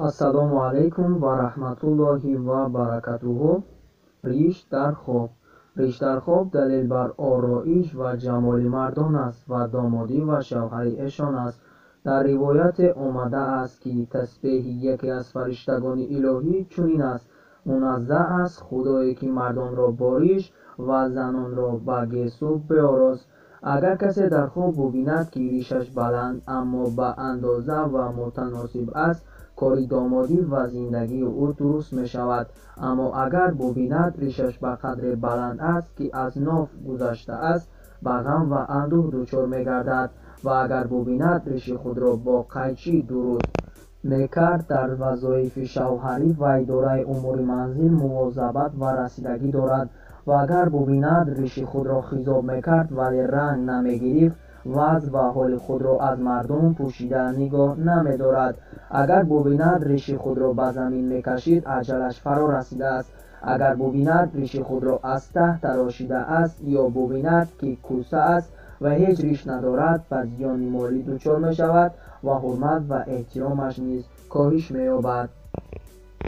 Ассалому алайкум ва раҳматуллоҳи ва баракатуҳу. Риш дар хоб. Риш дар хоб далел бар ороиш ва ҷамоли мардон аст ва домодӣ ва шавҳари эшон аст. Дар ривояте омада аст, ки тасбеҳи яке аз фариштагони илоҳӣ чунин аст: муназзаҳ аст худое, ки мардонро бо риш ва занонро ба гесӯ биорост. Агар касе дар хоб бубинад, ки ришаш баланд, аммо ба андоза ва мутаносиб аст, кори домодӣ ва зиндагии ӯ дуруст мешавад. Аммо агар бубинад, ришаш ба қадре баланд аст, ки аз ноф гузаштааст, ба ғам ва андӯҳ дучор мегардад. Ва агар бубинад, риши худро бо қайчӣ дуруст мекард, дар вазоифи шавҳарӣ ва идораи умури манзил мувозабат ва расидагӣ дорад. Ва агар бубинад, риши худро хизоб мекард, вале ранг намегирифт, вазъ ва ҳоли худро аз мардум пӯшида нигоҳ намедорад. Агар бубинад, риши худро ба замин мекашид, аҷалаш фаро расидааст. Агар бубинад, риши худро аз таҳ тарошидааст ё бубинад, ки кӯса аст ва ҳеҷ риш надорад, ба зиёни молӣ дучор мешавад ва ҳурмат ва эҳтиромаш низ коҳиш меёбад.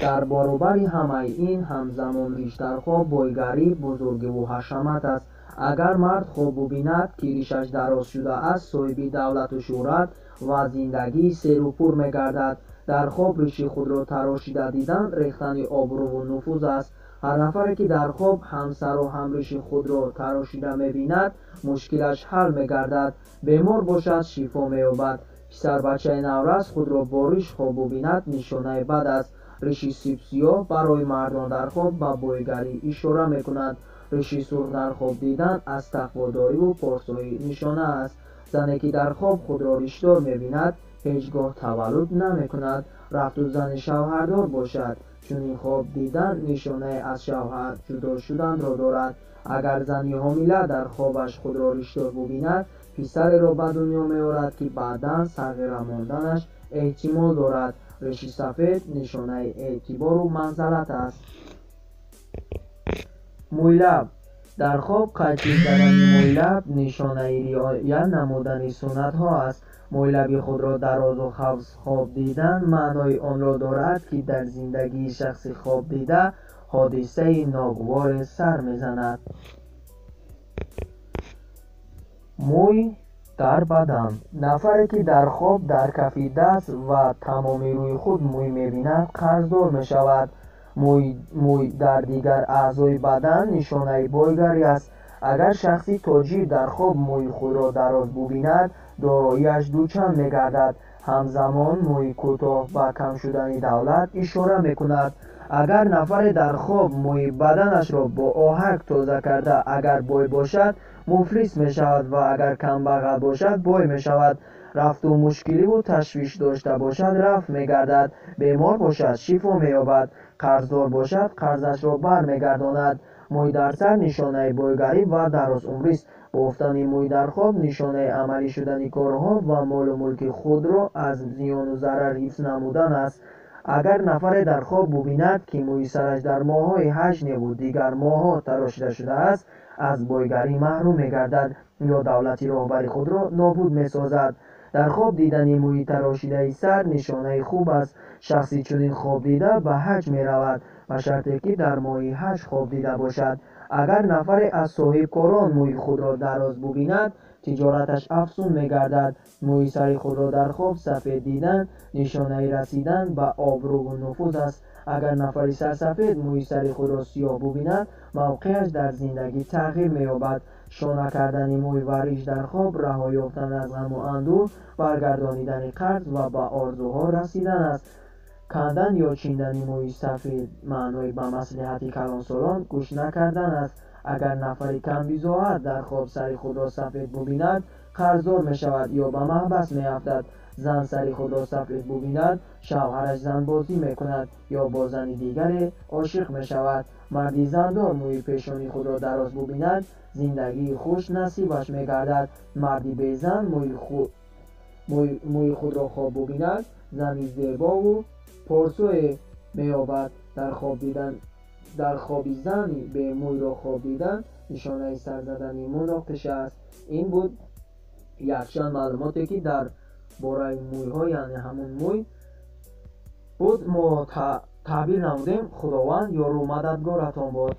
Дар баробари ҳамаи ин, ҳамзамон риш дар хоб бойгарӣ, бузургиву ҳашамат аст. Агар мард хоб бубинад, ки ришаш дароз шудааст, соҳиби давлату шӯҳрат ва зиндагии серупур мегардад. Дар хоб риши худро тарошида дидан рехтани обрӯву нуфуз аст. Ҳар нафаре, ки дар хоб ҳамсару ҳамриши худро тарошида мебинад, мушкилаш ҳал мегардад. Бемор бошад, шифо меёбад. Писарбачаи наврас худро бо риш хоб бубинад, нишонаи бад аст. Риши сибсиёҳ барои мардон дар хоб ба бойгарӣ ишора мекунад. Риши сурх дар хоб дидан аз тақводориву порсоӣ нишона аст. Зане, ки дар хоб худро ришдор мебинад, ҳеҷ гоҳ таваллуд намекунад. Рафту зани шавҳардор бошад, чунин хоб дидан нишонае аз шавҳар ҷудо шуданро дорад. Агар зани ҳомила дар хобаш худро ришдор бубинад, писареро ба дунё меорад, ки баъдан сағира монданаш эҳтимол дорад. Риши сафед нишонаи эътибору манзалат аст. Мӯйлаб. Дар хоб қайчӣ задани мӯйлаб нишонаи риоя намудани суннатҳо аст. Мӯйлаби худро дарозу хавз хоб дидан маънои онро дорад, ки дар зиндагии шахси хоб дида ҳодисаи ногуворе сар мезанад. Мӯй дар бадан. Нафаре, ки дар хоб дар кафи даст ва тамоми рӯи худ мӯй мебинад, қарздор мешавад. Мӯй дар дигар аъзои бадан нишонаи бойгарӣ аст. Агар шахси тоҷир дар хоб мӯи худро дароз бубинад, дороияш дучанд мегардад. Ҳамзамон мӯи кӯтоҳ ба кам шудани давлат ишора мекунад. Агар нафаре дар хоб мӯи баданашро бо оҳак тоза карда, агар бой бошад, муфлис мешавад ва агар камбағал бошад, бой мешавад. Рафту мушкиливу ташвиш дошта бошад, рафт мегардад. Бемор бошад, шифо меёбад. Қарздор бошад, қарзашро бармегардонад. Мӯй дар сар нишонаи бойгарӣ ва дарозумрист. Бофтани мӯй дар хоб нишонаи амалӣ шудани корҳо ва молу мулки худро аз зиёну зарар ҳифз намудан аст. Агар нафаре дар хоб бубинад, ки мӯи сараш дар моҳҳои ҳаҷ неву дигар моҳҳо тарошида шудааст, аз бойгарӣ маҳрум мегардад ё давлати роҳбари худро нобуд месозад. Дар хоб дидани мӯи тарошидаи сар нишонаи хуб аст. Шахси чунин хоб дида ба ҳаҷ меравад, ба шарте ки дар моҳи ҳаҷ хоб дида бошад. Агар нафаре аз соҳибкорон мӯи худро дароз бубинад, тиҷораташ афзун мегардад. Мӯи сари худро дар хоб сафед дидан нишонаи расидан ба обрӯву нуфуз аст. Агар нафари сарсафед мӯи сари худро сиёҳ бубинад, мавқеаш дар зиндагӣ тағйир меёбад. Шона кардани мӯй ва риш дар хоб раҳо ёфтан аз ғаму андӯҳ, баргардонидани қарз ва ба орзуҳо расидан аст. Кандан ё чиндани мӯи сафед маънои ба маслиҳати калонсолон гӯш накардан аст. Агар нафари камбизоат дар хоб сари худро сафед бубинад, қарздор мешавад ё ба маҳбас меафтад. Зан сари худро сафед бубинад, шавҳараш занбозӣ мекунад ё бо зани дигаре ошиқ мешавад. Марди зандор мӯи пешони худро дароз бубинад, зиндагии хуш насибаш мегардад. Марди безан мӯи худро хоб бубинад, зани зебову порсое меёбад. Дар хоби зани бемӯйро хоб дидан нишонаи сар задани муноқиша аст. Ин буд якчанд маълумоте, ки дар бораи мӯйҳо, яъне ҳамун мӯй Буд мо таъбир намудем. Худованд ёру мададгоратон бод.